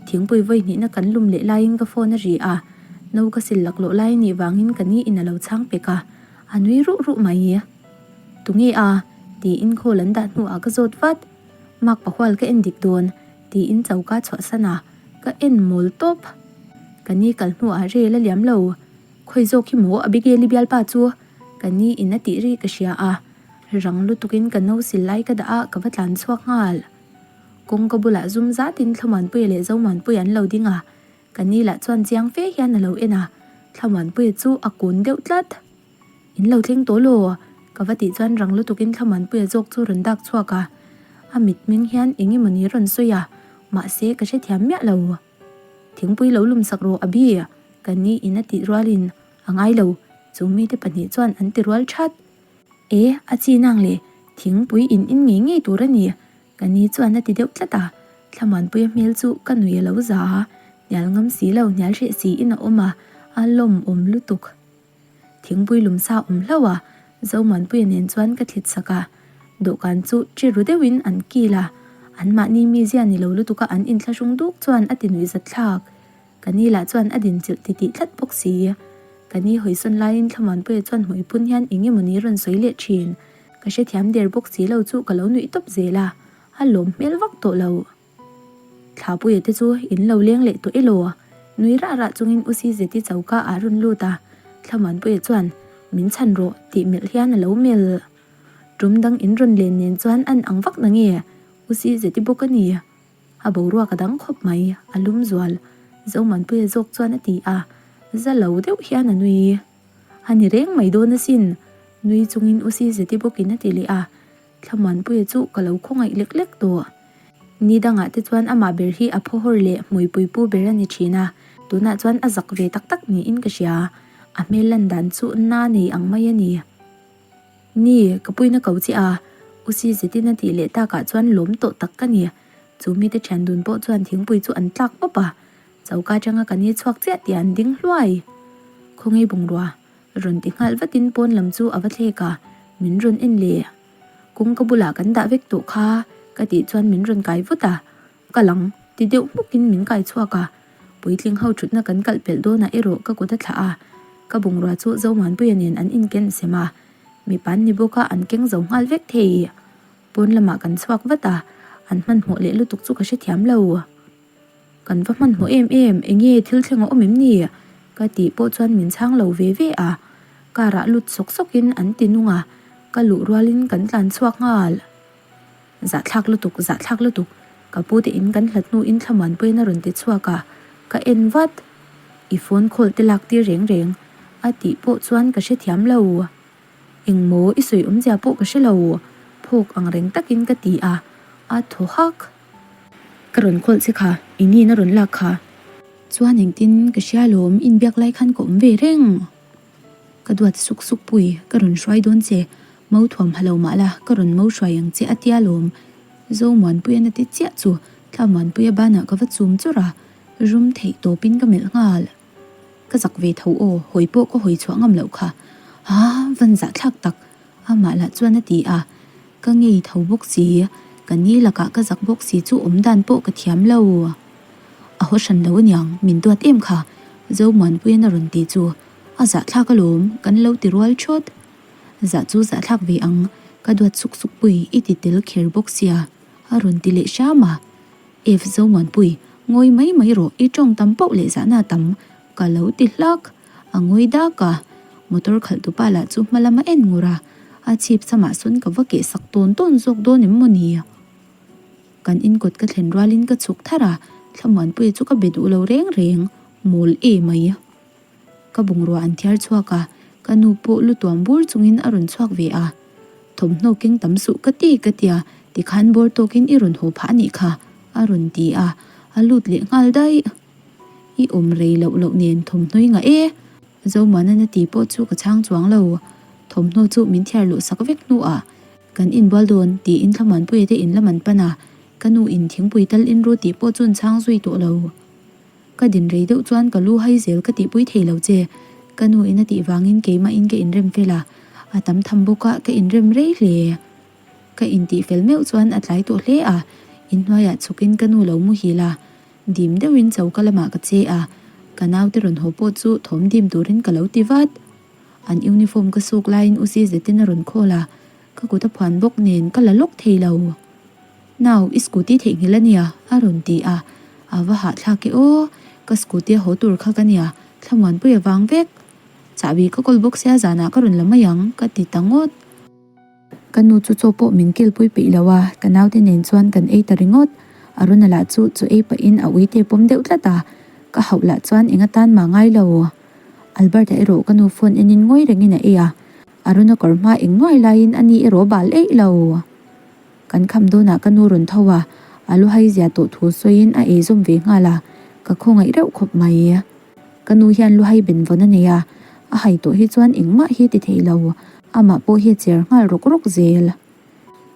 Thingpui vawi hnihna kan lum leh laiin ka phone a ri a, no ka sil laklawh lai anih vangin ka ni in a lo chhang pek a, a nui ruh ruh mai. Tunge a? tiin call an dah hnuah ka zawt vat. Mark pahual ka en dik dawn, tiin choka chhuahsan a. Ka en mawl tawp. Ka ni kal hnuah rel a liam lo. Khawi zawk hi maw Abigail-i bialpa chu? Ka ni in a tih ri ka hria a. Rang lutukin ka no sil lai ka dah a, ka va tlan chhuak nghal. Kawngka bulah zum zatin Thlamuanpuia leh Zomuanpuia an lo ding a. Ka ni lah chuan chiang fe hian a lo en a, Thlamuanpuia chu a kun deuh tlat. In lo thleng tawh law? Ka va tih chuan rang lutukin Thlamuanpuia zawk chu rawn dak chhuak a. A mitmeng hian eng emaw ni rawn sawi a, mahse ka hrethiam miah lo. Thingpui lo lum sak rawh Abi, ka ni in a tih rualin a ngai lo, chu mite pahnih chuan an ti rual that. E, a chi nang le, thingpui in in ngei ngei tur a ni, Ka ni chuan a ti deuh tlat a, Thlamuanpuia hmel chu ka nui a lo za a, hnial ngam si lo hnial hreh si in a awm a, a lawmawm lutuk. Thingpui lum sa awm hlauh a, Zomuanpuia nen chuan ka thlit sak a, dawhkan chu chi ru deuhin an kil a, anmahni mizia ni lo lutuk a an inthlahrung duk chuan a ti nuih zat thlak. Ka ni lah chuan a din chilh titih tlat bawk si. Ka ni hawisawn laiin Thlamuanpuia chuan hmuipun hian eng emaw ni rawn sawi leh thin. Ka hrethiam der bawk si lo chu ka lo nuih tawp zel a, a lawm hmel vak tawh lo. Thlapuia te chu in lo leng leh tawh elaw? Nui rah rah chungin U Sizeti choka ah rawn lut a, Thlamuanpuia chuan min chhan rawh tih melh hian a lo melh. Tum dang in rawn len nen chuan an ang vak na nge? U Sizeti bawk a ni. A boruak a dang khawp mai, a lum zual. Zomuanpuia zawk chuan a ti a, za lo deuh hian a nui. A ni reng mai dawn asin, nui chungin U Sizeti bawkin a ti leh a, Thlamuanpuia chu ka lo khawngaih lek lek tawh. Ni dangah te chuan amah ber hi a phawhawr leh hmuipui pu ber a ni thin a, tunah chuan a zak ve tak tak niin ka hria. A hmel lan dan chu na nei ang mai a ni. Ni, ka puina ko che a, U Sizetin a tih leh takah chuan lawm tawh tak ka ni. Chu mite thian dun pawh chuan thingpui chu an tlak pawp a, Choka atanga ka ni chhuak chiah tih an ding hluai. Khawnge bungrua rawn ti nghal vatin pawn lam chu a va thlek a, min rawn en leh. Kawngka bulah kan dah vek tawh kha ka tih chuan min rawn kai vut a, ka lang ti deuh hmukin min kai chhuak a, puitling ho thutna kan kalh pelh dawnah erawh ka kut a thlah a, ka bungrua chu Zomuanpuia nen an inken sem a, mipa an ni bawk a an keng zo nghal vek thei. Pawn lamah kan chhuak vat a, an hmanhmawh leh lutuk chu ka hrethiam lo. Kan va hmanhmawh em em, enge thil thleng a awm em ni? Ka tih pawh chuan min chhang lo ve ve a, car ah lut sawk sawk in an ti nung a, ka luh rual in kan tlan chhuak nghal. Zahthlak lutuk, zahthlak lutuk, ka pu te in kan hlat hnu in thlamuanpuiin a rawn ti chhuak a, ka en vat. I phone call te lak tir reng reng, a tih pawh chuan ka hrethiam lo. Engmaw i sawi awmzia pawh ka hre lo, phawk ang reng takin ka ti a, a thaw hak. Ka rawn khawlh che kha, i nin a rawn lak kha. Chuan engtin ka hria lawm, inbiak lai khan ka awm ve reng. Ka duat suk suk pui, ka rawn hruai dawn che, mo thuam ha lo mah la, ka rawn mo hruai ang che a tia lawm. Zomuanpuia na ti chiah chu Thlamuanpuia banah ka va chum chawrh a, rum theih tawpin ka melh nghal. Ka zak ve tho aw, hawi pawh ka hawi chhuah ngam loh kha. Haa, van zahthlak tak, amah lah chuan a ti a. Ka ngei tho bawk si, ka ni lakah ka zak bawk si chu awm dan pawh ka thiam lo. A haw hran lo aniang, min duat em kha, Zomuanpuian a rawn ti chu a zahthlak alawm, kan lo ti rual thawt. Zah chu zahthlak ve ang, ka duat suk suk pui i ti tel kher bawk sia, a rawn ti leh hram a. F Zomuanpui, ngawi mai mai rawh, i tawng tam pauh leh zahna tam ka lo ti hlak. A ngawi dak a, motor khalh tupa lah chu hma lama en ngur a, a chhip samah sawn ka va keh sak tawn tawn zawk dawn em maw ni? Kan inkawt ka thlen rualin ka chhuk thar a, Thlamuanpuia chu ka be duh lo reng reng, mawl e mai. Ka bungrua an thiar chhuak a, ka nu pawh lu tuam bur chungin a rawn chhuak ve a. Thawmhnaw keng tam suh ka ti ka tia, tikhan bawr tawkin i rawn haw phah anih kha, a rawn ti a, a lut leh nghal daih. I awm rei loh loh nen thawmhnaw i ngah e, Zomuana'n a ti pawh chu ka chhang chuang lo. Thawmhnaw chu min thiar luh sak vek hnuah kan inbual dawn tiin Thlamuanpuia te in lam an pan a, ka nu in thingpui tal in ru tih pawh chu an chhang zui tawh lo. Ka din rei deuh chuan ka lu hai zel ka tihpui thei lo che. Ka nu in a tih vangin keimah in ka inrem fel a, a tam tham bawk a ka inrem rei hle. Ka intih fel meuh chuan a tlai tawh hle a, inhnuaiah chhukin ka nu lo muhil a, dim deuhin choka lamah ka che a, ka naute rawn haw pawh chu thawm dim turin ka lo ti vat. An uniform ka suk laiin U Sizetin a rawn call a, ka kut a phuan bawk nen ka la lawk thei lo. Nau, i scooty theihnghilh a nia, a rawn ti a. A va hahthlak e aw, ka scooty a haw tur kha ka nia, thlamuanpui a vang vek. Chahbi ka kawl bawk sia zanah ka rawn la mai ang, ka ti ta ngawt. Ka nu chu chaw pawh min kilpui peih lo a, ka naute nen chuan kan ei ta ringawt. Aruna lah chu chaw ei pahin a uite pawm deuh tlat a, ka hauh lah chuan eng atan mah ngai lo. Alberta erawh ka nu phone enin ngawi rengin a ei a, Aruna kawr hma eng nuai laiin a ni erawh bal eih lo. Kan kham dawnah ka nu rawn tho a, a lu hai zia tawh thu sawiin a ei zawm ve nghal a, ka khawngaih reuh khawp mai. Ka nu hian lu hai ben vawn a nei a, a hai tawh hi chuan engmah hi ti thei lo, amah pawh hi a cher nghal rawk rawk zel.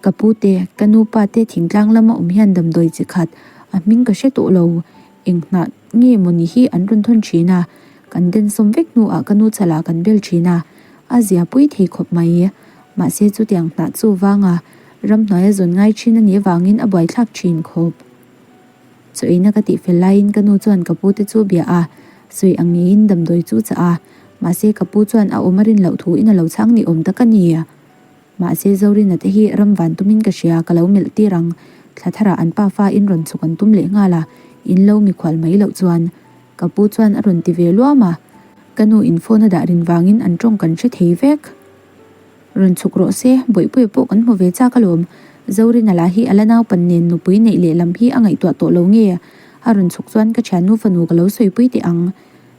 Ka pu te, ka nu pa te thingtlang lama awm hian damdawi chi khat a hming ka hre tawh lo, eng hnah nge mawni hi an rawn thawn thin a, kan densawm vek hnuah ka nu chalah kan bel thin a, a zia pui thei khawp mai. Mahse chutiang hnah chu vanga ramhnuaia zawn ngai thin a nih avangin a buaithlak thin khawp. Chaw eina ka tih fel laiin ka nu chuan ka pu te chu bia a, sawi ang ngeiin damdawi chu chah a, mahse ka pu chuan a awm a rin loh thu in a lo chhang ni awm tak a ni. Mahse Zorina te hi ram van tumin ka hria, ka lo melh tir ang, thla tharah an pa fa in rawn chhuk an tum leh nghal a, in lo mikhual mai loh chuan ka pu chuan a rawn ti ve luam a, ka nu in phone a dah rin vangin an tawng kan hre thei vek. Rawn chhuk rawh se, Bawihpuia pawh kan hmu ve chak alawm. Zorina lah hi a la naupan nen nupui neih leh lam hi a ngaihtuah tawh lo nge? A rawn chhuk chuan ka thiannu fanu ka lo sawipui teh ang.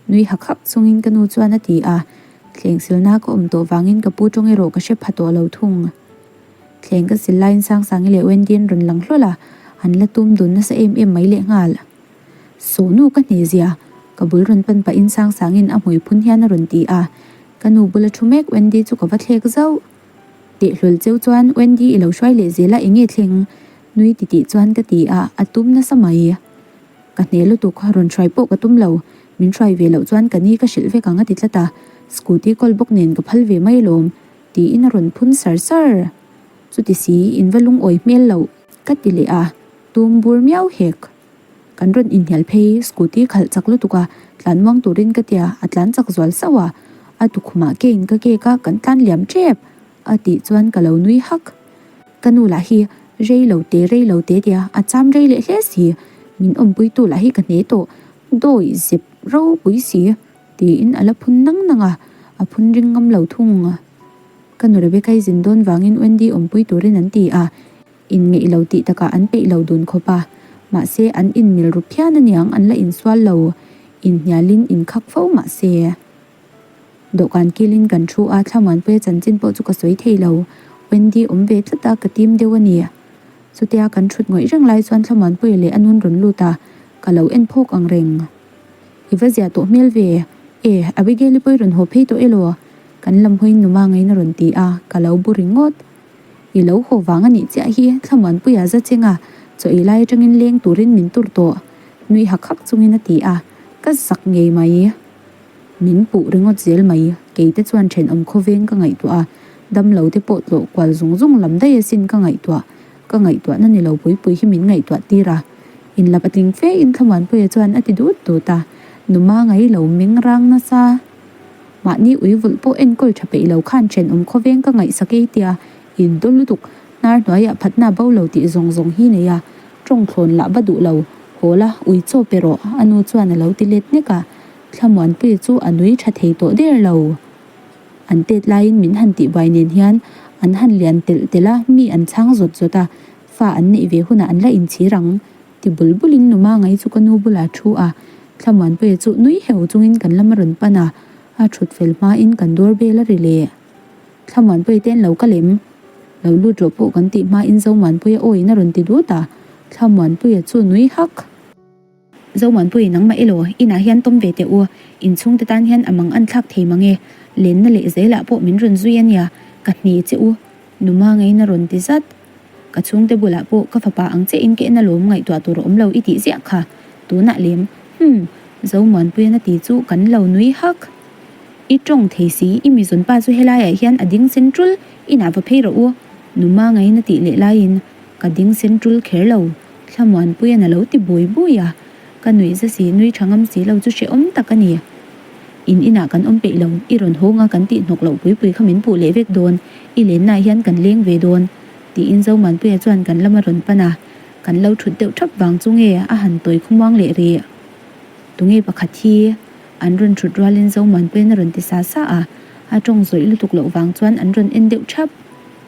Nui hak hak chungin ka nu chuan a ti a, thleng silna ka awm tawh vangin ka pu tawng erawh ka hre pha tawh lo thung. Thleng ka sil laiin Sangsangi leh Wendy an rawn lang hlawl a, an la tum dun nasa em em mai lehnghal. Sawhnu ka hne zia, ka bul rawn pan pahin Sangsangin a hmui phun hian a rawn ti a, Ka nu bula thu mek Wendy chu ka va thlek zauh. Teh hlawl cheu chuan Wendy i lo hruai leh zel a enge thleng? Nui ti tih chuan ka ti a, a tum nasa mai. Ka hne lutuk, rawn hruai pawh ka tum lo. Min hruai ve loh chuan ka ni ka hrilh vek ang a ti tlat a, scooty kawl bawk nen ka phal ve mai alawm tiin a rawn phun sar sar. Chuti si, in va lungawi hmel loh ka ti leh a, tum bur miau hek. Kan rawn inhnial phei, scooty khalh chak lutuk a, tlan muang turin ka tia, a tlan chak zual sauh a, a tukhumah kein ka kek a, kan tlan liam tep a tih chuan ka lo nui hak. Ka nu lah hi rei lo te rei lo te tia a cham rei leh hle si, min awmpuitu lah hi ka hne tawh, dawi zep ropui si tiin a la phun nang nang a, a phun ring ngam lo thung. Ka nu Rebecca i zin dawn vangin Wendy awmpui turin an ti a. Inngeih lo tih takah an peih lo dun khawp a, mahse an inmil ru phian aniang an la insual lo, inhnialin inkhak fo mahse. Dawhkan kilin kan thu a, Thlamuanpuia chanchin pawh chu ka sawi thei lo, Wendy awm ve tlat a, ka tim deuh a ni. Chutia kan thut ngawih reng lai chuan Thlamuanpuia leh a nun rawn lut a, ka lo en phawk ang reng. I va ziah tawh hmel ve, e Abigail-i pawh i rawn haw phei tawh elaw? Kan lam hawiin numa ngeiin a rawn ti a, ka lo bu ringawt. I lo haw vang a nih chiah hi Thlamuanpuia za chenga chaw ei lai atangin leng turin min tur tawh, nui hak hak chungin a ti a, ka zak ngei mai. Min puh ringawt zel mai, kei te chuan thenawm khawveng ka ngaihtuah a, damlo te pawh tlawh kual zung zung lam daih asin ka ngaihtuah, ka ngaihtuahna ni lo pui pui hi min ngaihtuah tir a. Inla patling fe in Thlamuanpuia chuan a ti dut dut a, numa ngai lo meng rang nasa. Mahni ui vulh pawh enkawl tha peih lo khan thenawm khawveng ka ngaihsak ei tia in dawl lutuk hnar hnuaiah phatna bo lo tih zawng zawng hi nei a, tawng thlawn lah va duh lo, haw la, ui chaw pe rawh, a nu chuan a lo ti let nek a, Thlamuanpuia chu a nui tha thei tawh der lo. An tet laiin min han tihbuai nen hian an han lian telh telh a, mi an chhang zawt zawt a, fa an neih ve hunah an la inchhir ang. Ti bul bulin numa ngai chu ka nu bulah thu a, Thlamuanpuia chu nui heu chungin kan lam a rawn pan a, a thut fel hmain kan dawr bel a ri leh. Thlamuanpuia te an lo kal em? Lo lut rawh pawh kan tih hmain Zomuanpuia awiin a rawn ti dut a, Thlamuanpuia chu nui hak. Zomuanpui nangmah elaw, inah hian tawm ve teh u, inchhungte tan hian a mang an thlak thei mang e, lenna leh zelah pawh min rawn zui a nia, ka hne che u, numa ngaiin a rawn ti zat. Ka chhungte bulah pawh ka fapa ang che in ka en alawm ngaihtuah tur a awm lo i tih ziah kha. Tunah lem, Humm, Zomuanpuian a ti chu kan lo nui hak. I tawng thei si, i mizawn pa chu helaiah hian a ding sen tul, inah va phei rawh u, numa ngaiin a tih leh laiin ka ding sen tul kher lo, Thlamuanpuian a lo ti bui bui a, ka nuih za si nui tha ngam si lo chu hrehawm tak a ni. In inah kan awm peih lo, i rawn hawng a kan tih hnawk loh pui pui kha min puh leh vek dawn, i lennaah hian kan leng ve dawn, tiin Zomuanpuia chuan kan lam a rawn pan a. Kan lo thut deuh thap vang chu nge a han tawi khawmuang leh rih. Tunge pakhat hi an rawn thut rualin Zomuanpuiin a rawn ti sa sa a, a tawng zawih lutuk loh vang chuan an rawn en deuh thap.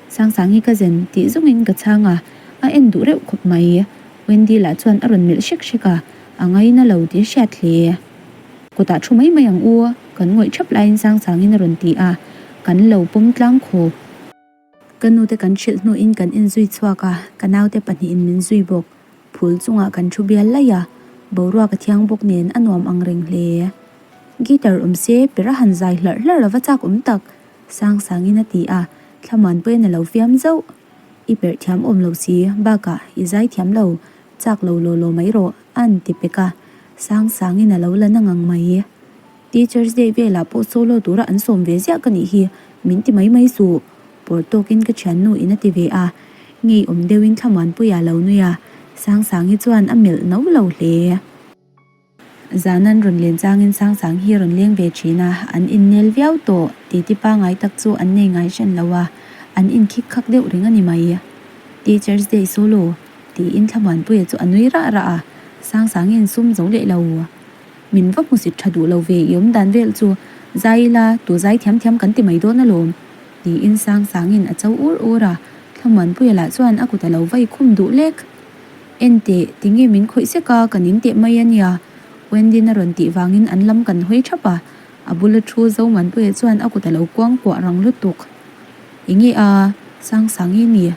Sangsang hi ka zen tih zawngin ka chhang a, a en duh reuh khawp mai. Wendy lah chuan a rawn melh hrek hrek a, a ngaina lo tih a hriat hle. Kawtah thu mai mai ang u, kan ngawih thap laiin Sangsangin a rawn ti a, kan lo pawm tlang khawp. Ka nute kan hrilh hnuin kan inzui chhuak a, ka naute pahnihin min zui bawk. Phul chungah kan thu bial laih a, boruak a thiang bawk nen a nuam ang reng hle. Guitar awm se, per a han zai hlarh hlarh lova chak awm tak, Sangsangin a ti a, Thlamuanpuiin a lo fiam zauh. I perh thiam awm lo si, bakah i zai thiam lo, chak lo law law mai rawh, a'n ti pek a, Sangsangin a lo la na ngang mai. Teachers Day velah pawh solo tura an sawm ve ziah ka nih hi, min ti mai mai suh. Pawr tawkin ka thiannu in a ti ve a, ngeiawm deuhin Thlamuanpuia lo nui a, Sangsangi chuan a melh no lo hle. Zan an rawn len changin Sangsang hi a rawn leng ve thin a, an innel viau tawh, titi pangai tak chu an nei ngai hran lo a, an inkhik khak deuh reng a ni mai. Teachers Day solo, tiin Thlamuanpuia chu a nui rah rah a, Sangsangi in sum zo leh lo. Min va hmusit tha duh lo ve i awm dan vel chu zai ila tu zai thiam thiam kan ti mai dawn alawm tiin sang sangin a cho ur ur a, Thlamuanpuia lah chuan a kut a lo vai khum duh lek. Enteh, tinge min khawih sek a, ka ning teh mai ania Wendy-n a rawn tih vangin an lam kan hawi thap a, a bula thu Zomuanpuia chuan a kut a lo kuang kuah rang lutuk. Enge a? Sangsangi ni.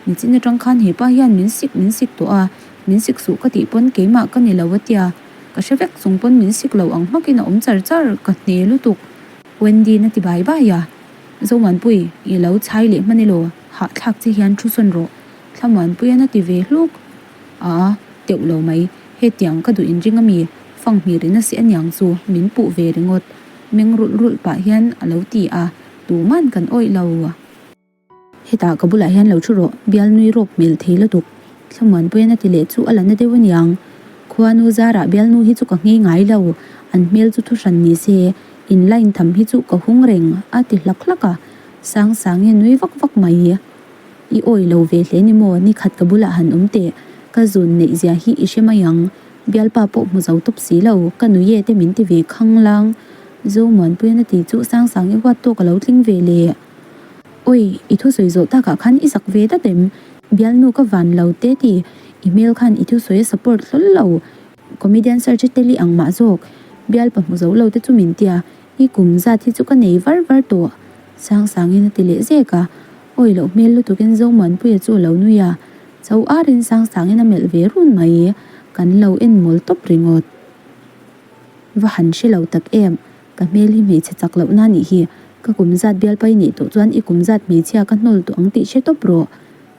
Nichin atang khan hepa hian min sik min sik tawh a, min sik suh ka tih pawn keimah ka ni lo a tia. Ka hre vek chung pawn min sik lo ang hmakin a awm char char, ka hne lutuk. Wendy-n a ti bai bai a. Zomuanpui, i lo chhai leh hman elaw? Hahthlak che hian thu sawn rawh. Thlamuanpuian a ti ve hluk. Aa, teuh lo mai. Hetiang ka duh inring ami? Fanghmir in a si aniang chu min puh ve ringawt. Meng rulh rulh pah hian a lo ti a, tuman kan awih lo. Hetah ka bulah hian lo thu rawh, bialnui rawp hmel thei lutuk. Thlamuanpuian a ti leh chu a la na deuh aniang. Khuanu zarah bialnu hi chu ka nghei ngai lo, an hmel chu thuhran ni se, in line tham hi chu ka hung reng, a ti hlak hlak a. Sangsangi a nui vak vak mai. I awi lo ve hle ni maw, nikhat ka bulah han awm teh, ka zun neih zia hi i hre mai ang, bialpa pawh hmu zo tawp si lo, ka nui e te min ti ve khanglang. Zomuanpuian a ti chu Sangsangi huat tawk a lo tling ve leh. Awi, i thusawi zawh takah khan i zak ve dat em? Bialnu ka van lo te ti, i hmel khan i thusawi a support hlawl lo. Comedian search teli ang mah zawk, bialpa hmu zo lo te chu min tia, i kum zat hi chu ka nei var var tawh. Sangsangin a ti leh zek a, awi loh hmel lutukin Zomuanpuia chu a lo nui a, cho arin Sangsangin a melh ve run mai, kan lo en mawl tawp ringawt. Va han hre lo tak em? Ka hmel hi hmeichhe chak loh na nih hi. Ka kum zat bialpai nih tawh chuan i kum zat hmeichhia ka hnawl tawh ang tih hre tawp rawh.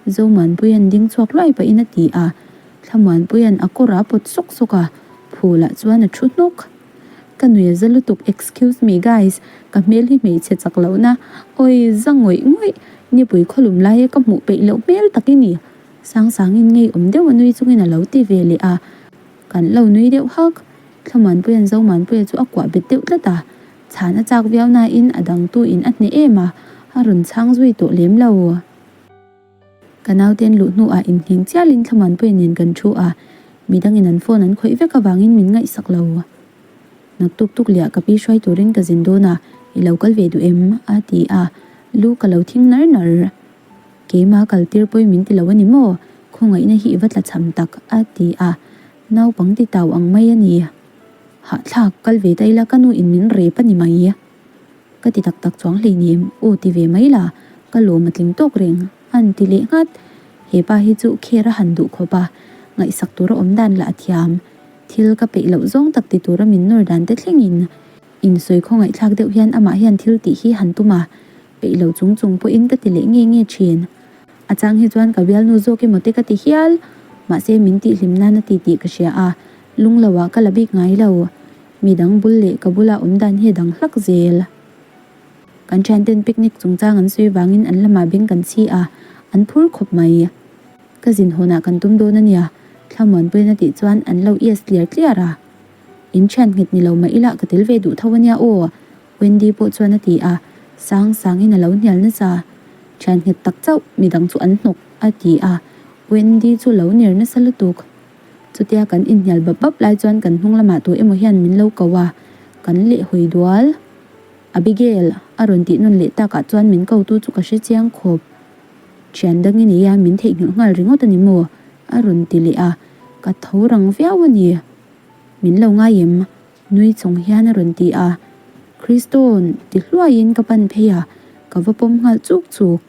Zomuanpuia'n ding chhuak hluai pahin a ti a. Thlamuanpuia'n a kawr a pawt sawk sawk a, phulah chuan a thu hnawk. Ka nui a za lutuk excuse me guys, ka hmel hi hmeichhe chak loh na, awi za ngawih ngawih, nipui khawlum laia ka hmuh peih loh hmel tak i ni. Sangsangin ngeiawm deuh a nui chungin a lo ti ve leh a. Kan lo nui deuh hak. Thlamuanpuia'n Zomuanpuia chu a kuah bet deuh tlat a, chhan a chak viau nain a dangtu in a hneh em a, a rawn chhang zui tawh lem lo. Ka nauten luh hnuah inhneng chialin Thlamuanpuia nen kan thu a, midangin an phone an khawih vek avangin min ngaihsak lo. Naktuk tuk liah ka pi hruai turin ka zin dawn a, i lo kal ve duh em? a ti a, lu ka lo thing nar nar. Keimah kal tir pawi min ti lo a ni maw? Khawngaihna hi i va tla cham tak, a ti a. Naupang ti tau ang mai a ni. Hahthlak, kal ve ta ila ka nu in min rep a ni mai. Ka ti tak tak chuang hleinem, aw ti ve mai la, ka lawm a tling tawk reng, a'n ti leh nghat. He pa hi chu kher a han duh khawp a, ngaihsak tura awm dan lah a thiam. Thil ka peih loh zawng tak ti tura min nawr dan te thlengin insawi khawngaihthlak deuh hian amah hian thil tih hi han tum a. Peih lo chung chung pawhin ka ti leh nge nge thin. A chang hi chuan ka bialnu zawk emaw te ka ti hial. Mahse min tih hlim nan a ti tih ka hria a, lung lo ah ka la bik ngai lo. Midang bul leh ka bula awm dan hi a dang hlak zel. Kan thianten picnic chungchang an sawi vangin an lamah beng kan chhi a, an phur khawp mai. Ka zin hawnah kan tum dawn a nia, Thlamuanpuiin a tih chuan an lo yes tliar tliar a. In thian nghet ni lo mah ila ka tel ve duh tho a nia aw. Wendy pawh chuan a ti a, sang sangin a lo hnial nasa. Thian nghet tak chauh, midang chu an hnawk, a ti a. Wendy chu lo ner nasa lutuk. Chutia kan inhnial bap bap lai chuan kan hnung lamah tu emaw hian min lo ko a, kan lehhawi dual. Abigail, a rawn tih nawn leh takah chuan min kotu chu ka hre chiang khawp. Thian dang i nei a, min theihnghilh nghal ringawt a ni maw? a rawn ti leh a, ka tho rang viau a ni. Min lo ngai em? Nui chung hian a rawn ti a. Kristawn ti hluaiin ka pan phei a, ka va pawm nghal chuk chuk.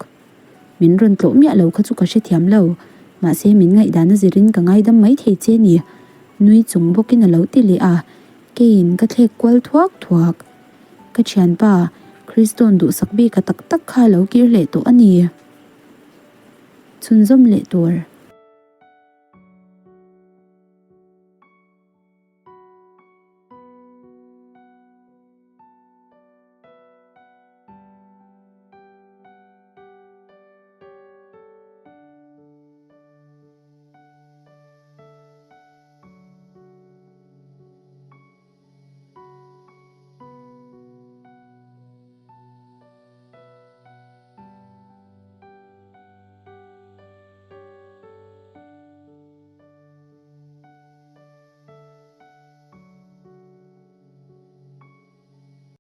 Min rawn tlawh miah lo kha chu ka hrethiam lo, mahse min ngaihdan a zirin ka ngaidam mai thei che ni, nui chung bawkin a lo ti leh a, keiin ka thlek kual thuak thuak. Ka thianpa, Kristawn duhsak bika tak tak kha a lo kir leh tawh a ni. Chhunzawm leh tur.